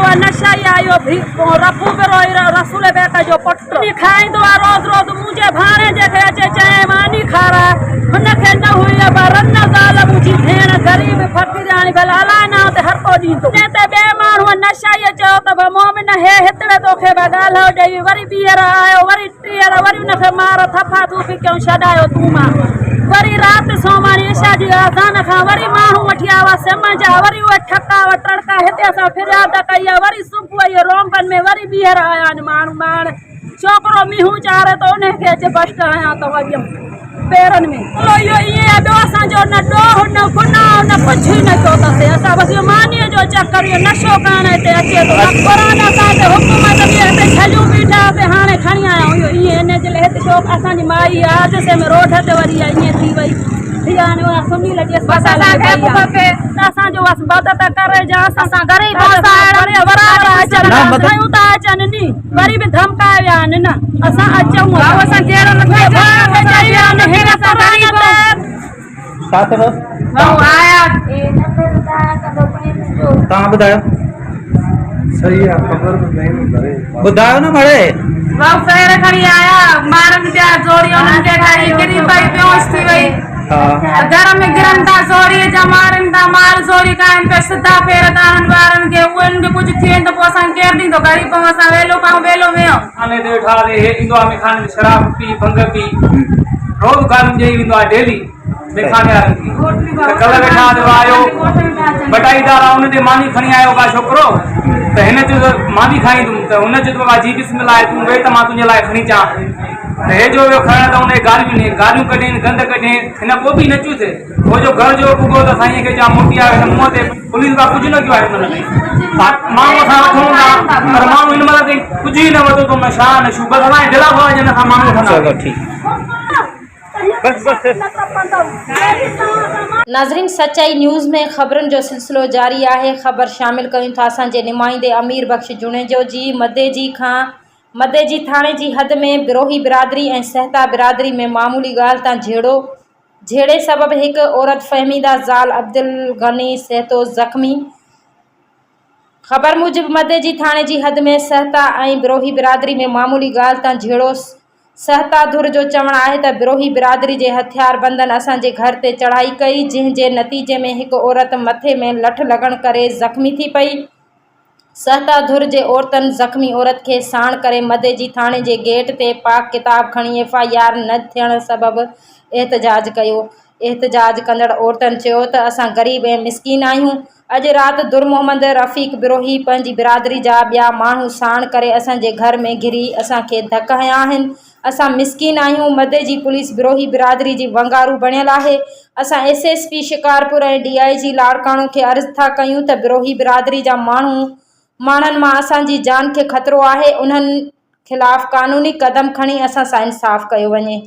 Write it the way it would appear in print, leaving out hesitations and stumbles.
آ نشائي آ اهو ڀي رفو بروهي رسول بيگ جو پٽ ني کائيندو آ روز روز منهنجي ڀاڻيجي کي اچي چيائين ماني کاراء هن کي نه هئي ابا رن زال منهنجي ڀيڻ غريب فقيرياڻي ڀلا الاء نه تي هر ڪو ڏيندو تنهن تي ٻئي ماڻهوء نشائيء چيو ته ڀا مومن هي هتڙي توکي ڀا ڳالهاء ڏئي وري ٻيهر آيو وري ٽيهر وري ان کي مار ٿڦا ٿوڦي ڪيائون ڇڏايو تون مان وري رات سومهاڻي عشاء جي اذان کان وري ماڻهو وٺي آيا سم جا وري اهي ٺڪا و ٽڙڪا هتي اسان فرياد ڪئي آهي وري صبح اهي رونبن ۾ وري ٻيهر آيا آهن ماڻهو ماڻ ڇوڪرو مينهون چاري ته انهي کي اچي بشٽ هنيا ته وڄيم پيرن ۾. اهو اهو ائين آهي ٻيو اسان جو نه ڏوهه نه گناهه نه ڪجهه ئي نه ڪيو اٿس اسان بس اهو مانيء جو چڪر اهو نشو ڪرڻ هتي اچي ٿو نه قرآن اسان تي حڪم آهي ته به هتي جهليون بيٺا هئاسين هاڻي کڻي آيا آهيون اهو ائين ان جي لاء هتي شوق اسان جي مائي حادثي ۾ روڊ تي وري اها ائين ٿي وئي هي هاڻي اها سنيل جي اسپتال ۾ پئي آهي ته اسان جو بس مدد ڪري جا اسان غريب اچن ٿا اچن ني وري به ڌمڪائي ويا آهن نه اسان اچون ڀائو اسان ڪهڙو نه ٿا چئي ويا آهن هن قرآن ته ڇا اٿو ڀائو آيا توهان ٻڌايو صحيح آ خبر به نئين ڀري ٻڌايو نه مڙي ڀائو پير کڻي آيا مارن پيا زوري انهن کي کائي ڪري پئي بيهوش ٿي وئي گهر ۾ گرن ٿا زوريء جا مارين ٿا مال زوري کائن پيا سڌا ڦير ٿا هڻن ٻارن کي اهي کي ڪجهه ٿئي ته پوء اسان کي ڪير ڏيندو غريب آهيون اسان ويلو کائون ويلو ويهون. خاني تي ويٺا هئاسين هي ايندو آهي ميخاني تي شراب پي ڀنگ پي روز گاريون ڏئي ويندو آهي ڊيلي ميخاني وارن کي ته ڪلهه ويٺا هئاسين اهو آيو بٽائيدار آهي ان تي ماني کڻي آيو ڪا ڇوڪرو ته هن چيو ته مان به کائيندم ته هن چيو ته بابا جي بسم الله تون ويهه ته مان تنهنجي لاء کڻي اچان ته هي جو ويو کڻڻ ته ان کي گاريون ڏني، گاريون ڪڍين، گند ڪڍين، هن پوء به نه چيو ٿي. هو جو گهر جو پڳو ته سائينء کي جا موٽي آيو هن منهن تي پوليس با ڪجهه نه ڪيو آهي هن مهل تائين. ماڻهو اسان وٺون ٿا پر ماڻهو هن مهل تائين ڪجهه ئي نه ورتو اٿئون نه شاهه نه شو بس اسان جي دلاسو آهي جنھن کان ماڻهو وٺندا چلو ٺيڪ بس بس. ناظرين سچائي نيوز ۾ خبرن جو سلسلو جاري آهي خبر شامل ڪيون ٿا اسان جي نمائندي امير بخش جوڻيجو جي مديجي کان مدئجي ٿاڻي جي حد ۾ بروهي برادري ۽ سهتا برادري ۾ معمولي ڳالهه تان جهيڙو، جهيڙي سبب هڪ عورت فهميده زال عبدالغني سهتو زخمي، خبر موجب مدئجي ٿاڻي جي حد ۾ سهتا ۽ بروهي برادري ۾ معمولي ڳالهه تان جهيڙو، سهتا ڌر جو چوڻ آهي ته بروهي برادري جي هٿياربندن اسان جي گهر تي چڙهائي ڪئي، جنهن جي نتيجي ۾ هڪ عورت مٿي ۾ لٺ لڳڻ ڪري زخمي ٿي پئي. سهتا ڌر جي عورتن زخمي عورت کي ساڻ ڪري مدئجي ٿاڻي جي گيٽ تي پاڪ ڪتاب کڻي ايف I R نه ٿيڻ سبب احتجاج ڪيو. احتجاج ڪندڙ عورتن چيو ته اسان غريب ۽ مسڪين آهيون، اڄ رات در محمد رفيق بروهي پنهنجي برادري جا ٻيا ماڻهو ساڻ ڪري اسان جي گهر ۾ گهري اسان کي ڌڪ هنيا آهن، اسان مسڪين آهيون، مدي جي پوليس بروهي برادري جي ونگارو بڻيل آهي، اسان S S P Shikarpur ۽ D I G Larkana کي عرض ٿا ڪيون ته بروهي برادري جا ماڻهو ماڻهن مان اسان جي جان کي خطرو آهي، انهن خلاف قانوني قدم کڻي اسان سان انصاف ڪيو وڃي.